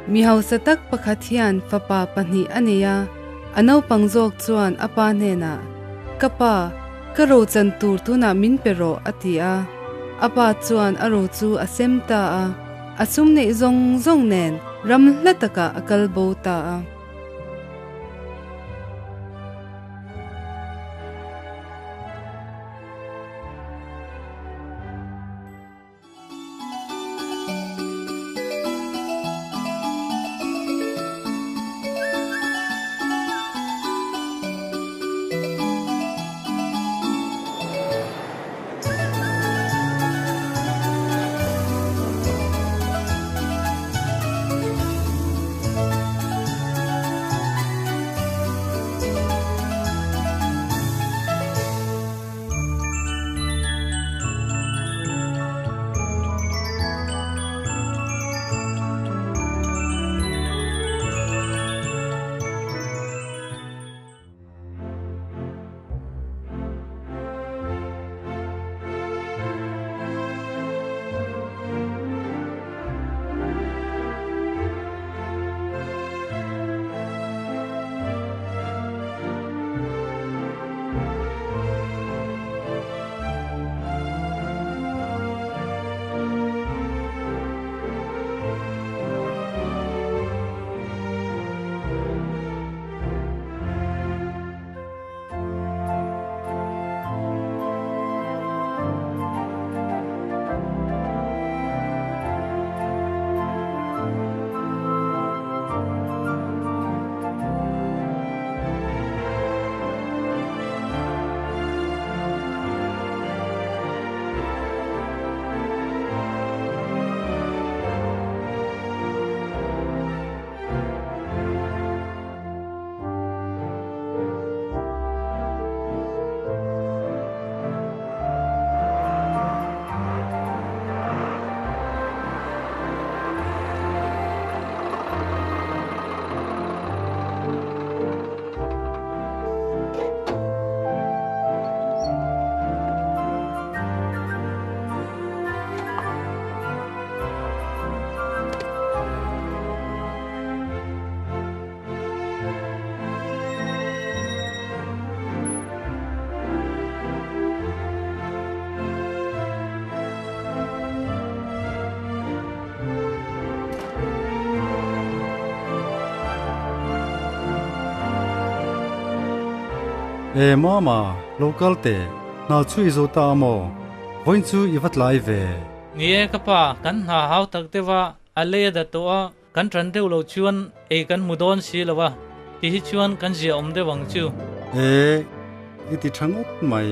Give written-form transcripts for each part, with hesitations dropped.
Mi hausa tak pakhat hian fapa pahnih a nei a, a naupang zawk chuan a pa hnenah, Ka pa, ka ro chan tur tunah min pe rawh, a ti a. A pa chuan a ro chu a sem ta a, a sum neih zawng zawng nen ram hla takah a kal bo ta a. E mama, local te, hna chu i zo ta maw? Vawiin chu i va tlai ve. Ni e ka pa, kan hna hau tak deuh a, a lei a dat tawh a, Kan ṭan deuh lo chuan ei kan hmu dawn si lo a, ti hi chuan kan zia awm deuh ang chu. E, i ti ṭha ngawt mai.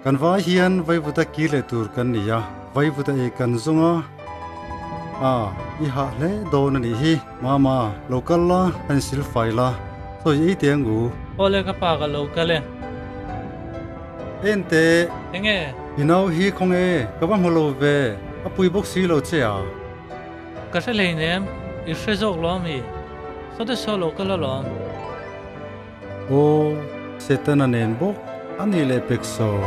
Kan vai hian vaivuta kir leh tur kan ni a, vaivuta ei kan zawng a. A, i hah hle dawn a nih hi. Mama, lo kal la, han sil fai la, sawi ei teh ang u. Awle ka pa ka lo kal e. Ente. Enge? I nau hi khaw nge? Ka va hmu lo ve, a pui bawk si lo che a. Ka hre hleinem, i hre zawk lo ami? Sawte saw lo kal alawm. Aw, Setana nen bawk a nih leh pek saw.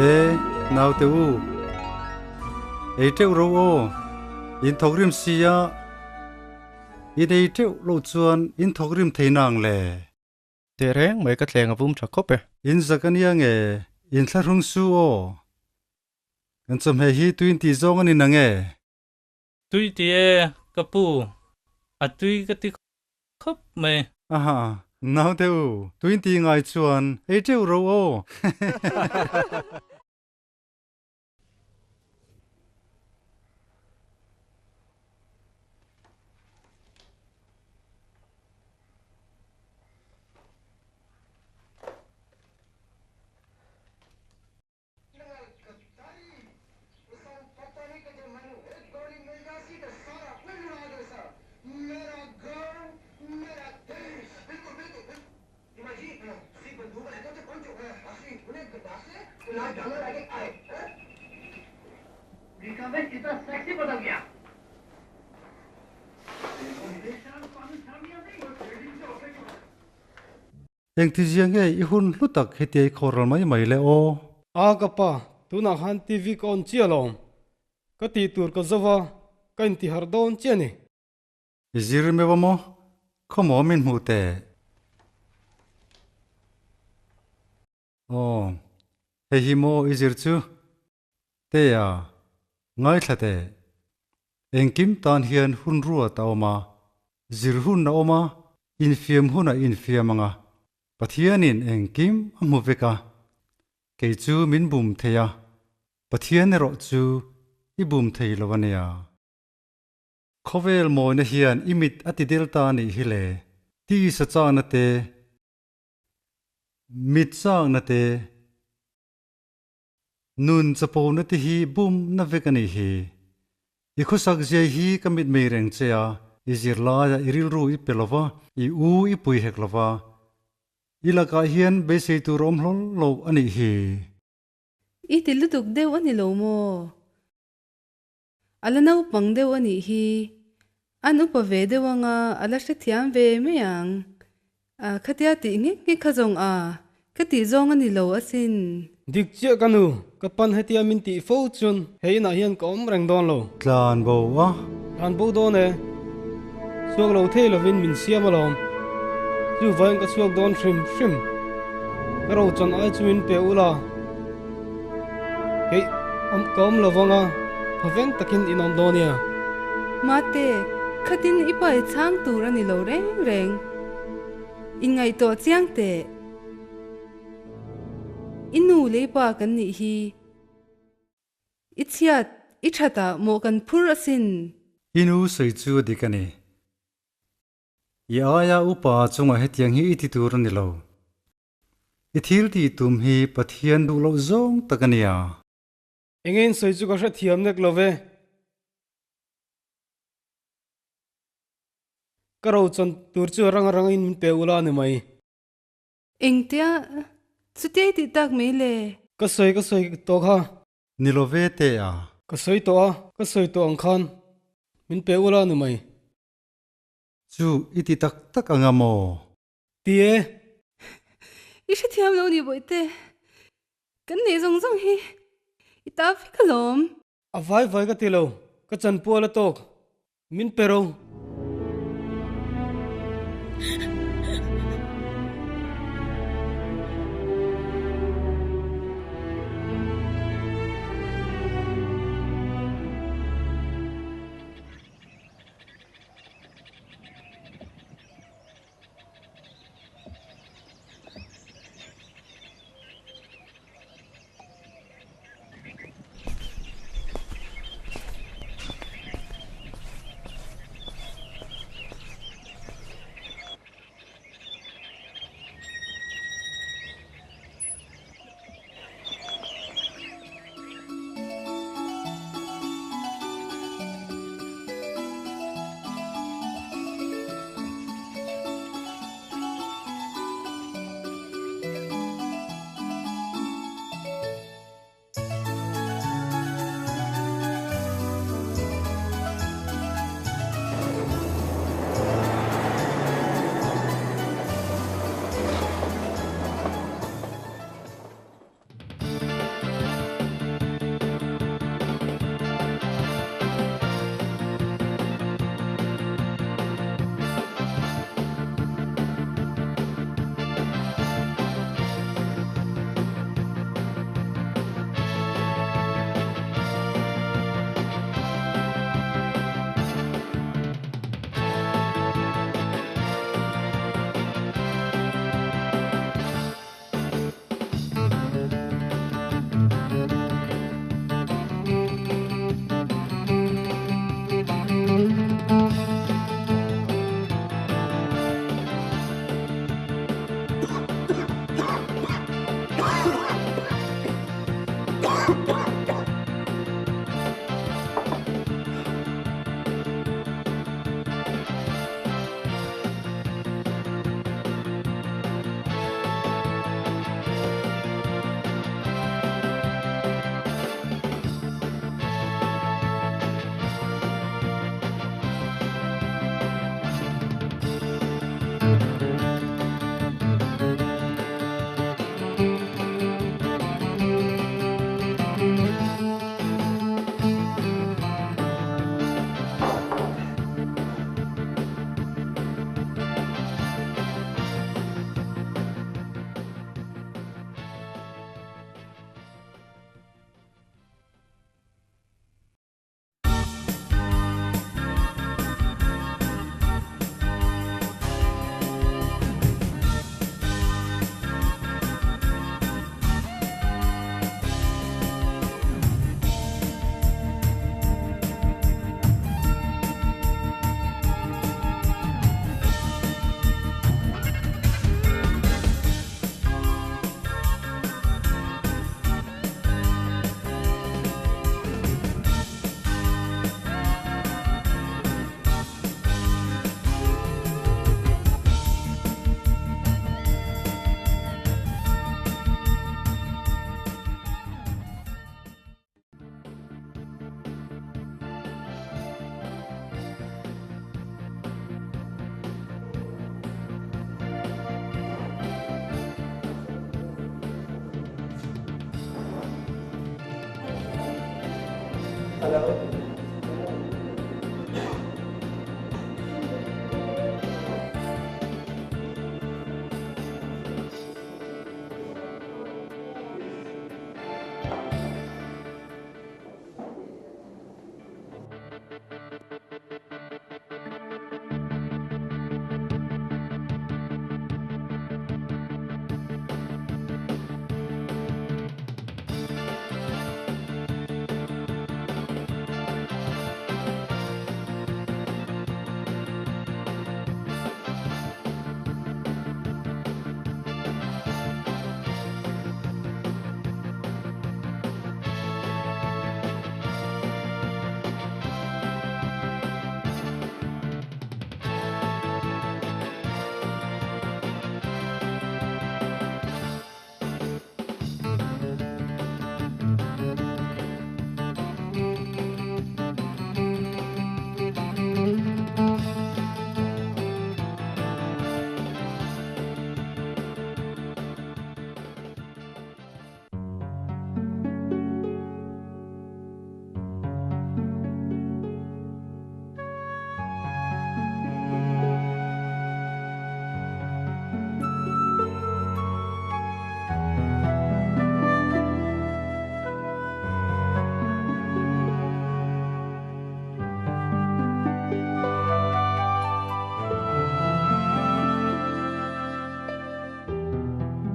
E, naute u, ei teuh ro aw, in thawk rim si a, in ei teuh loh chuan in thawk rim thei nang le. Teh reng mai ka thleng a vum tha khawp e. In zak ania nge, in thlahrung su aw. Kan chawhmeh hi tuin tih zawng a ni nang e. Tui ti e, ka pu. A tui ka ti khawp mai. Aha. Naute u, tuin ti ngai chuan ei teuh ro aw. Engtizia nge i hun hlu tak hetiai khawral mai mai le aw? A ka pa, tunah khan TV ka on chiah alawm. Ka tih tur ka zo va, ka intiharh dawn chiah a ni. I zir meuh a maw? Khawmaw min hmuh teh? Aw, hei hi maw i zir chu? Tea, ngaithla teh. Engkim tan hian hun ruat a awm a, zir hun a awm a, infiam hun a infiam ang a, Pathianin engkim a hmu vek a, kei chu min bum thei a, Pathian erawh chu i bum thei lo a nia. Khawvel mawina hian i mit a ti del ta a nih hi le, tisa chakna te, mit chakna te, nun chapona te hi bum na vek a nih hi. I khawsak ziai hi ka mit mei reng che a, i zirlaia i rilru i pe lova, i u i pui hek lova, i lakah hian beisei tur a awm hlawl lo a nih hi. I ti lutuk deuh a ni lo maw? A la naupang deuh a nih hi. An upa ve deuh anga a la hrethiam ve mai ang. A khatia tih nghek nghek kha zawng a, ka tih zawng a ni lo asin. Dik chiah ka nu, ka pan hetia min tih fo chuan he inah hian ka awm reng dawn lo. Tlan bo a. Tlan bo dawn e. Chhuak lo thei lovin min siam alawm. Chu vawiin ka chhuak dawn hrim hrim. Ka rochan ai chu min pe ula. Kei awm ka awm lo vang a, thawveng takin in awm dawn nia. Mate, khatin i pa i chhang tur a ni lo reng reng. I ngaihtuah chiang teh. I nu leh i pa kan nih hi. I chhiat, i that ah mawh kan phur asin. I nu sawi chu a dik a ni. I aia upa chungah hetiang hi i ti tur a ni lo. I thil tih tum hi Pathian duh loh zawng tak a nia. Enge in sawi chu ka hrethiam nek lo ve. Ka ro chuan tur chu rang rang in min pe ula a ni mai. Engtia chutia i tih tak mai le? Ka sawi ka sawi tawh kha. Ni lo ve teh a. Ka sawi tawh a, ka sawi tawh ang khan min pe ula a ni mai. Chu i ti tak tak anga maw? Ti e. I hrethiam lo ni Bawihte. Kan neih zawng zawng hi i ta vek alawm. A vai vai ka ti lo, ka chanpual a tawk. Min pe ro.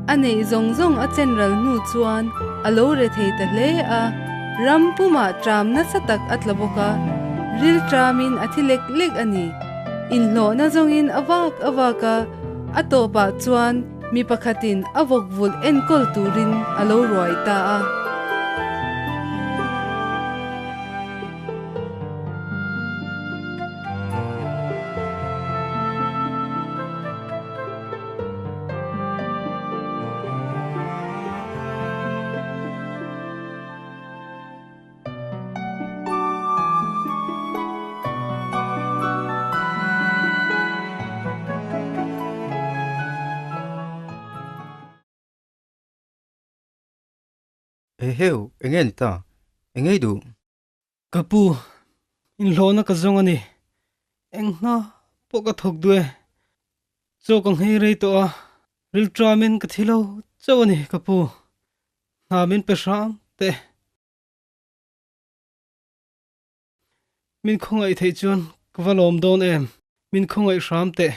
A neih zawng zawng a chen ral hnu chuan a lo re thei ta hle a, ram pumah tram nasa tak a tla bawk a, ril tramin a thi lek lek a ni. Inhlawhna zawngin a vak a vak a, a tawpah chuan mi pakhatin a vawk vulh enkawl turin a lo ruai ta a. Eheu, enge ni ta? Enge i duh? Ka pu, inhlawhna ka zawng a ni. Eng hna pawh ka thawk duh e. Chaw ka nghei rei tawh a, rilṭamin ka thi lo chauh a ni ka pu. Hna min pe hram teh. Min khawngaih theih chuan ka va lawm dawn em? Min khawngaih hram teh.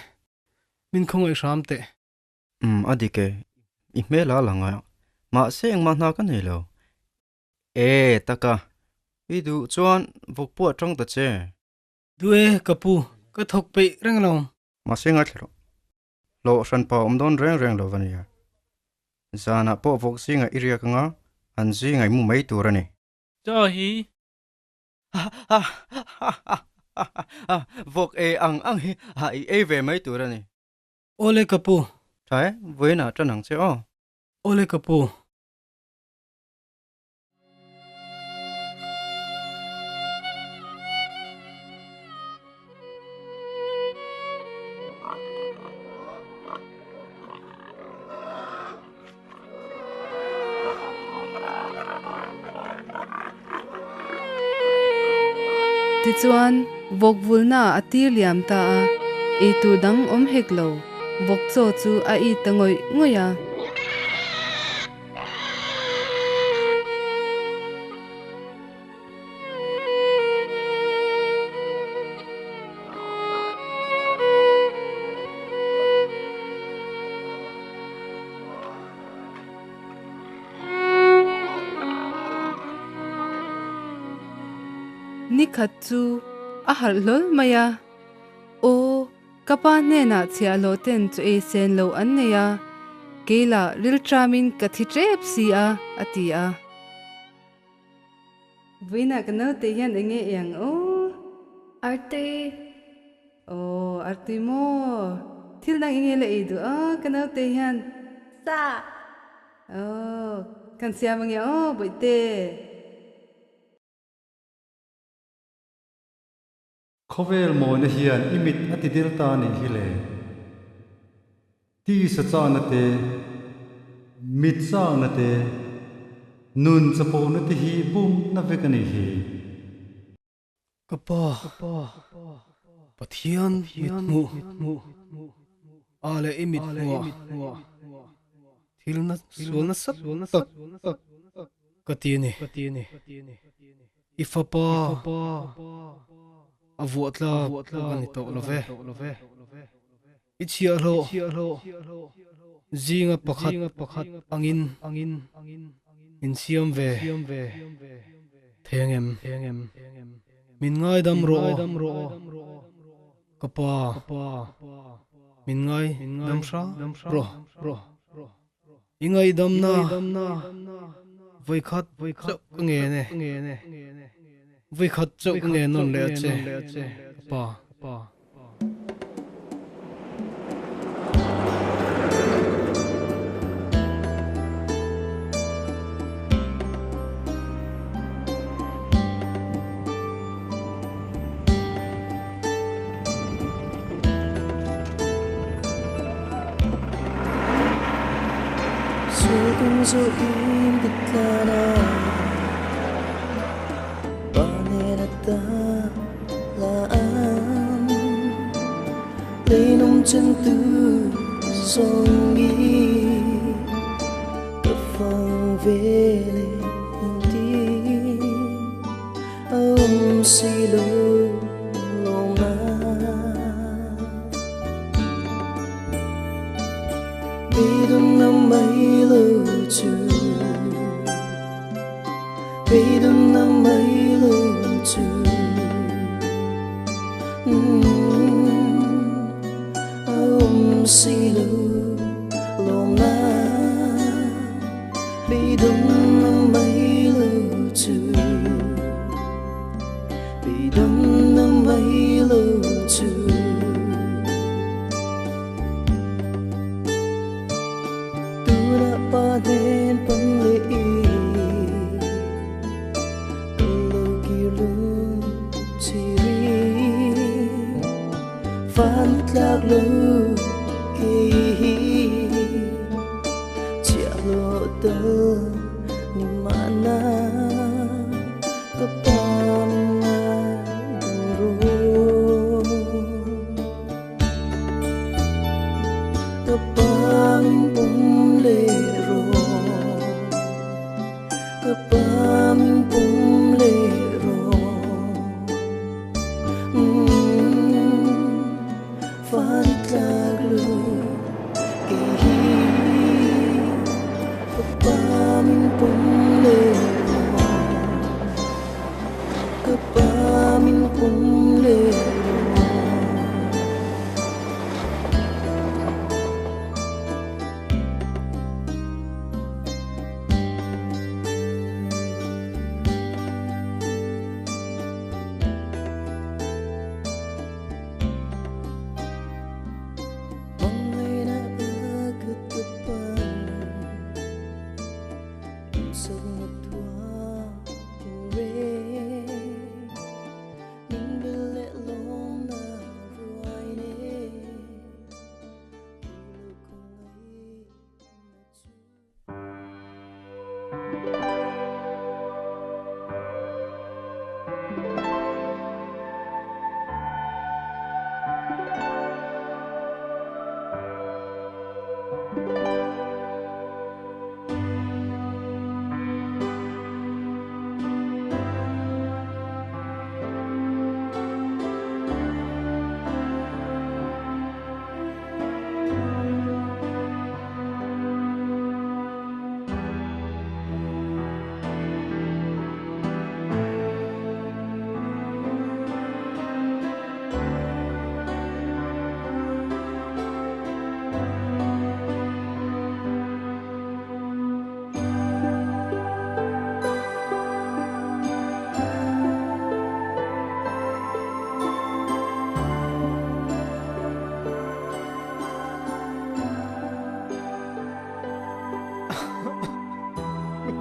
Min khawngaih hram teh. Umm a dik e, i hmel a lang a, mahse engmah hna ka nei lo. E taka, i duh chuan vawk pawh a tang ta che. Duh e ka pu, ka thawk peih reng lo. Mahse ngaithla rawh. Hlawh hranpa awm dawn reng reng lo va nia. Zanah pawh vawk zingah i riak anga an zingah i mu mai tur a ni. Chaw hi. Vawk ei ang ang hi i ei ve mai tur a ni. Awle ka pu. Tha e, vawiinah tan ang che aw. Awle ka pu. Tichuan, vawk vulna a tir liam ta a, eitur dang awm hek lo, vawk chaw chu a it ta ngawih ngawih a. Nikhat chu a harh hlawl mai a, Aw, ka pa hnenah chhiahhlawh ten chu ei sen lo an nei a, kei lah rilṭamin ka thi ṭep si a, a ti a. Vawiinah ka naute hian eng nge iang aw? Artui. Aw, artui maw? Thil dang eng nge la ei duh a ka naute hian? Sa. Aw, kan siam ange aw bawihte. Khawvel mawina hian i mit a ti dil ta nih hi le. Tisa chahna te, mit chakna te, nun chapona te hi bumna vek a nih hi. Ka pa, Pathian mithmuh a leh i mithmuh ah thil na sual nasa tak ka ti a ni. I fapa a vuah tlak ka ni tawh lo ve. I chhiahhlawh zinga pakhat angin min siam ve thei angem? Min ngaidam rawh aw, ka pa, min ngaidam hram rawh. I ngaihdamna vawikhat chauh ka ngen e, vawikhat chauh ka ngen nawn leh a che, ka pa.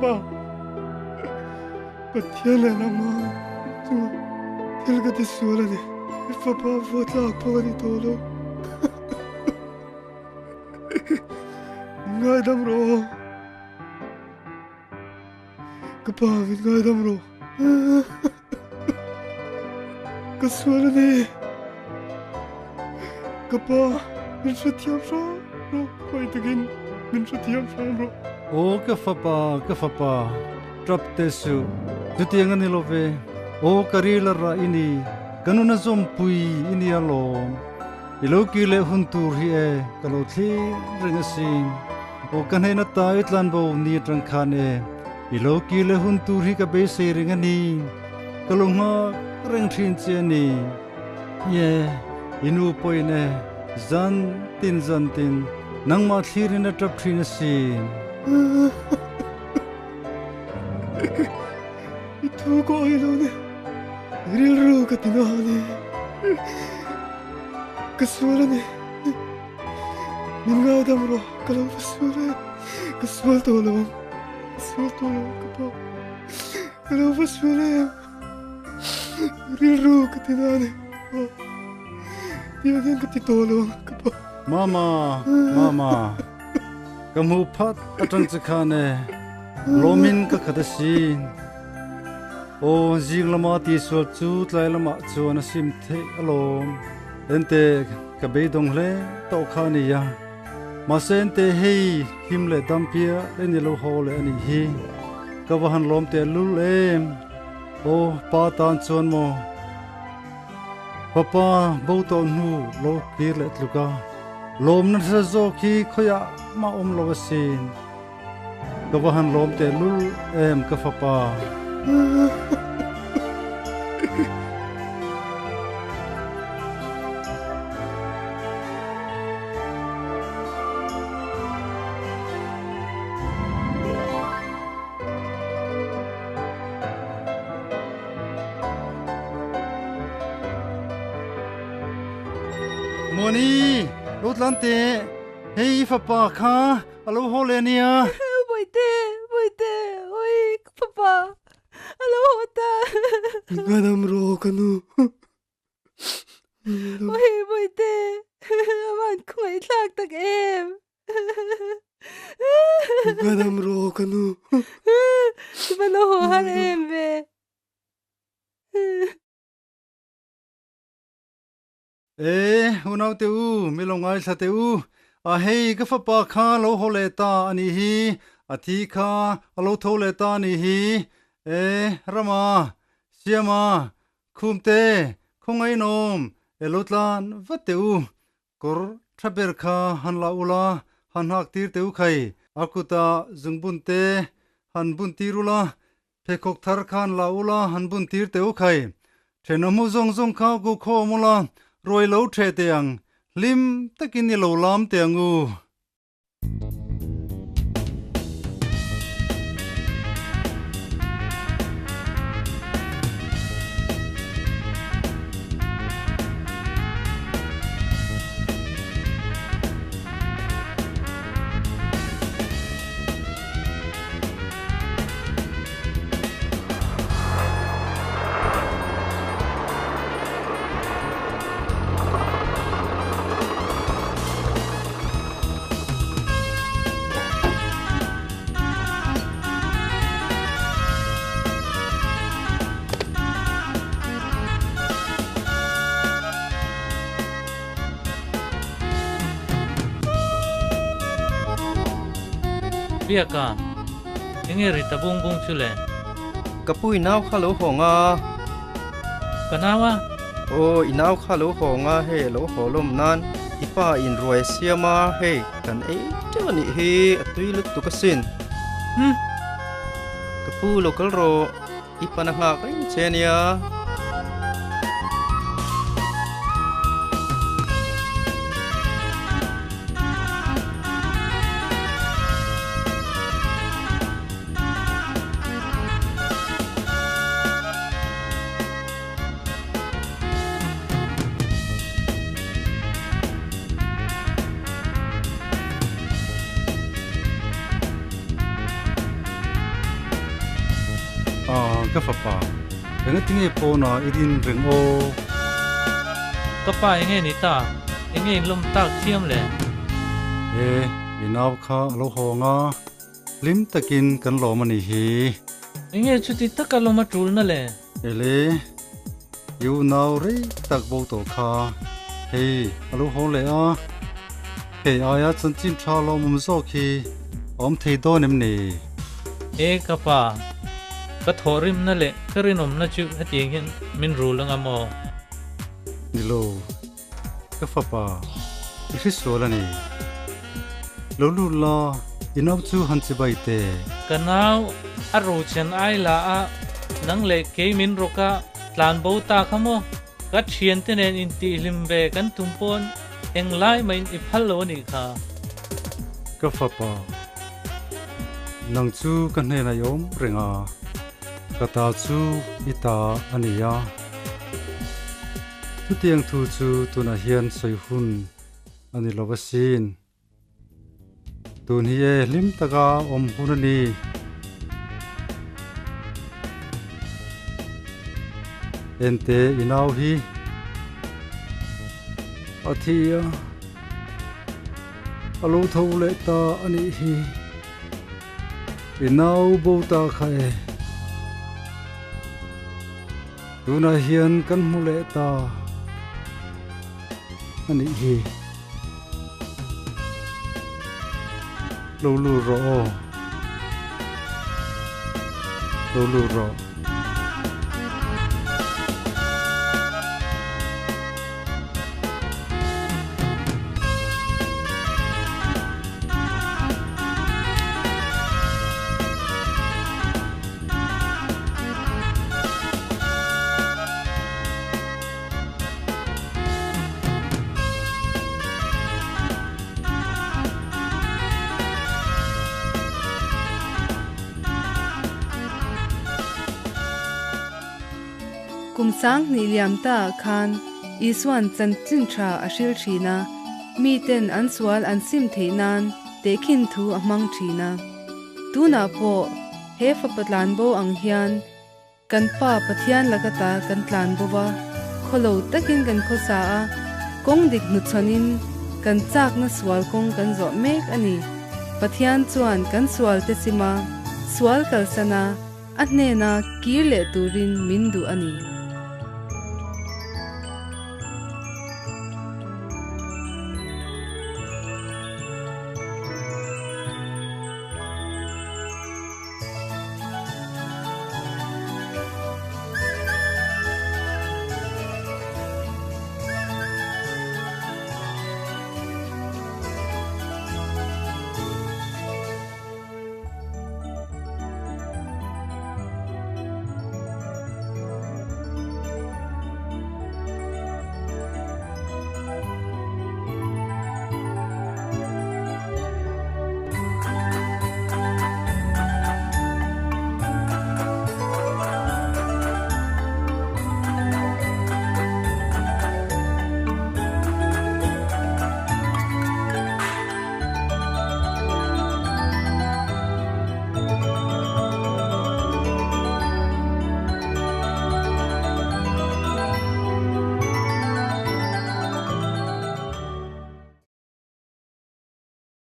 Pa, Pathian leh nangmah chu thil ka ti sual a ni. I fapa vua tlak pawh a ni tawh lo. Min ngaidam rawh aw. Ka pa, min ngaidam rawh. Ka sual a ni. Ka pa, min hrethiam hram rawh, khawi takin min hrethiam hram rawh. Aw ka fapa, ka fapa, tap teh suh, chutiang a ni lo ve. Aw ka ril a rah i ni, ka nun a zawmpui i ni alawm. I lo kir leh hun tur hi e, ka lo thlir reng asin. Aw ka hnehna ta i tlanbo ni atang khan e, i lo kir leh hun tur hi ka beisei reng a ni. Ka lo nghak reng thin che a ni. Ie, i nu pawhin e, zan tin zan tin nangmah thlirin a tap thin asin. I thu ka awih lo ni, rilru ka ti na a ni, ka sual a ni, min ngaidam rawh, ka lo va sual e, ka sual tawh lo ang, ka sual tawh lo ang ka pa, ka lo va sual em, rilru ka ti na a ni, tiang hian ka ti tawh lo ang ka pa. Mama, mama, ka hmuh phat atang che khan e, Lawmin ka khat a si. Aw, zing lama tisual chu tlai lamah chuan a sim theih alawm. Ente, ka beidawng hle tawh kha a nia. Mahse ente hei hlim leh dam piah leh ni lo haw leh a nih hi. Ka va han lawm teh lul em. Aw, pa tan chuan maw. Papa, bo tawh hnu lo kir leh tluk a. Lawmna hla zawk hi khawiah mah awm lo asin. Ka va han lawm teh lul em ka fapa. Muani, lo tlan teh. Hei i fapa kha A lo haw leh nia. Bawihte, bawihte, oi ka papa, a lo haw ta. Ka dam rawh ka nu. Oi bawihte, a van khawngaih thlak tak em. Ka dam rawh ka nu. Ka va lo haw har em ve. E, unau te u, mi lo ngaithla teh u, a hei ka fapa kha lo haw leh ta a nih hi, a thi kha a lo tho leh ta a nih hi, e, Rama, Siama, Khumte, Khawngainawm, e lo tlan vat teh u, kawr tha ber kha han la ula, han hak tir teh u khai, a kutah zungbun te han bun tir ula, Pheikhawk thar khan la ula han bun tir teh u khai. Thenawm hu zawng zawng kha ku khawm ula ruai lo theh teh ang, hlim takin i lo lam teh ang u. Biaka, enge ri ta bung bung chu le? Ka pu i nau kha lo hawng a. Ka nau a? Aw, i nau kha lo hawng a, hei a lo haw lawm nan i pa in ruai a siam a, hei kan ei teuh a nih hi, a tui lutuk asin. Hm. Ka pu lo kal rawh. I pan a nghak reng che a nia. Ah, ka fapa, engatinge pawnah i din reng aw? Ka pa enge ni ta? Enge in lawm tak thiam le? E, i nau kha a lo hawng a, hlim takin kan lawm a nih hi. Enge chuti taka lawm a tulna le? Ele, I unau rei tak bo tawh kha hei a lo haw leh a, hei aia chanchin tha lawmawm zawk hi a awm thei dawn em ni? E ka pa, ka thawhrimna leh ka rinawmna chu hetiang hian min rul anga maw? Ni lo, ka fapa, i hre sual a ni. Lo lut la, i nau chu han chibai teh. Ka nau a rochen ai la a, nang leh kei min rawk a, tlan bo ta kha maw? Ka thiante nen intihhlim ve kan tum pawn englai mahin i phal lo a nih kha. Ka fapa, nang chu ka hnenah i awm reng a, ka ta chu i ta a ni a. Chutiang thu chu tunah hian sawi hun a ni lo asin. Tun hi e hlim taka awm hun a ni. Ente i nau hi a thi a, a lo tho leh ta a nih hi. I nau bo ta kha e. Tunah hian kan hmu leh ta a nih hi. Lo lut rawh aw. Lo lut rawh. Kum 2000 liam ta khan Isuan chanchin tha a hril thin a, miten an sual an sim theih nan tehkhin thu a hmang thin a. Tunah pawh he fapa tlan bo ang hian kan Pa Pathian lakata kan tlan bo va, khawlo takin kan khawsa a, kawng dik hnuchhawn-in kan chakna sual kawng kan zawh mek a ni. Pathian chuan kan sual te sima sual kalsana a hnena kir leh turin min duh a ni.